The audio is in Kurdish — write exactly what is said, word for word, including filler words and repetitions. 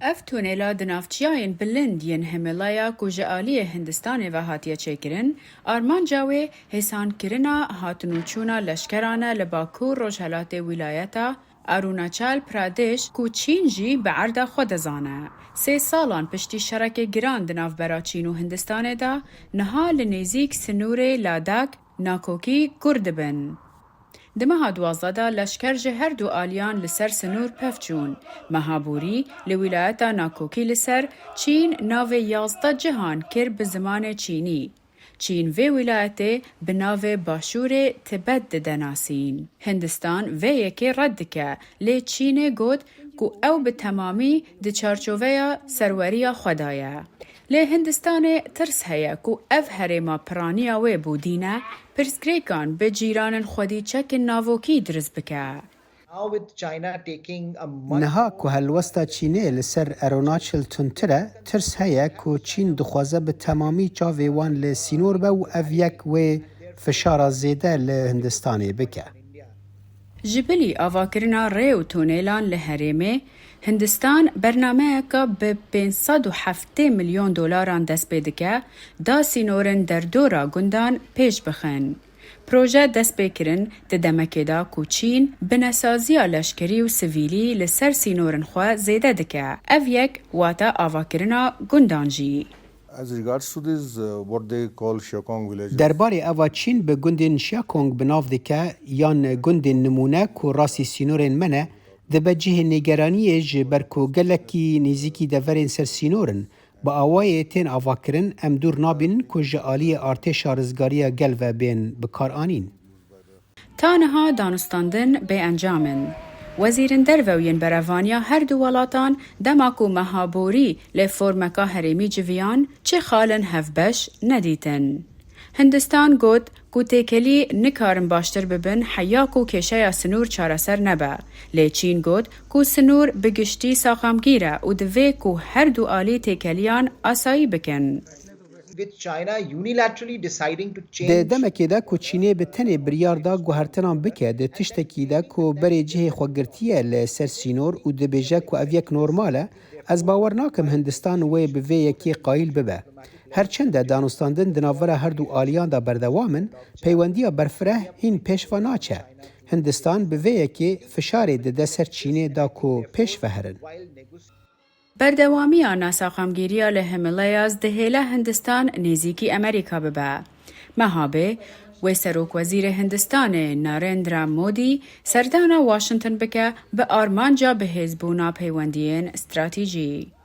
Ev tunêla di navçiyayên bilind yên Himalaya ku ji aliyê Hindistanê ve hatiye çêkirin, armanca wê hêsankirina hatinûçûna leşkeran e li bakur rojhelatê wîlayeta Arunachal Pradesh ku Çîn jî bi erda xwe dizane. Sê salan piştî şerekê giran di navbera Çîn û Hindistanê de, niha li nêzîk sinûrê Ladak nakokî kûr dibin. Di meha duwazdeh de leşker ji her du aliyan li ser sinûr pevçûn. Meha borî li wîlayeta nakokî li ser Çîn navê yazdeh cihan kir bi zimanê çînî. Çîn vê wîlayetê bi navê Başûrê Tibet dide nasîn. Hindistan vê yekê red dike, lê Çînê got ku ew bi temamî di çarçoveya serweriya xwe de ye. Lê Hindistanê tirs heye ku ev herêma piraniya wê bûdîne, pirsgirêkan bi cîranên xwedî çekên navokî dirist bike. Niha ku helwesta Çînê li ser Arunachal tundtir e, tirs heye ku Çîn dixwaze bi temamî çavê wan li sînor be û ev yek wê fişara zêde li Hindistanê bike. Ji bilî avakirina rê û tunêlan li herêmê, Hindistan bernameyeke bi pênc sed û heftê milyon dolaran dest pê dike, da sînorên derdora gundan pêş bixin. Proje dest pê kirin di demekê de ku Çîn binesaziya leşkerî û sivîlî li ser sînorên xwe zêde dike. Ev yek wate avakirina gundan jî. As regards to this, uh, what they call Shiakong village. Derbarê eva Çîn bi gundên Shiakong bi nav dike yan gundên nimûne ku rastî sînorên me ne, dibe cihê nêgeraniyê ji ber ku gelekî nêzîkî deverên ser sînor in. Bi awayê tên avakirin, em dûr nabînin ku ji aliyê artêşa rizgariya gel ve bên bikaranîn. Ta niha danûstandin bêencam in. Wezîrên derve û yên berevaniya her du welatan dema ku meha borî li formeka herêmî civiyan, çi xalên hevbeş nedîtin. Hindistan got ku têkelî nikarin baştir bibin heya ku kêşeya sinûr çareser nebe. Lê Çîn got ku sinûr bi giştî saxamgîr e û divê ku her du alî têkeliyan asayî bikin. With China unilaterally deciding to change. Di demekê de ku Çînê bi tenê biryar da guhertinan bike di tiştekî de ku berê cihê xwe girtiye li ser sînor û dibêje ku ev yek normal e, ez bawer nakim Hindistan wê bi vê yekê qayîl bibe. Her çend e danûstandin di navbera her du aliyan de berdewam in, peywendiya berfireh hîn pêş ve naçe. Hindistan bi vê yekê fişarê dide ser Çînê da ku pêş ve herin. Berdewamiya nasaxemgîriya li Himalayas dihêle Hindistan nêzîkî Amerîka bibe. Mehabê wê serokwezîrê Hindistanê Narendra Modi serdana Washington bike bi armanca bihêzbûna peywendiyên stratejî.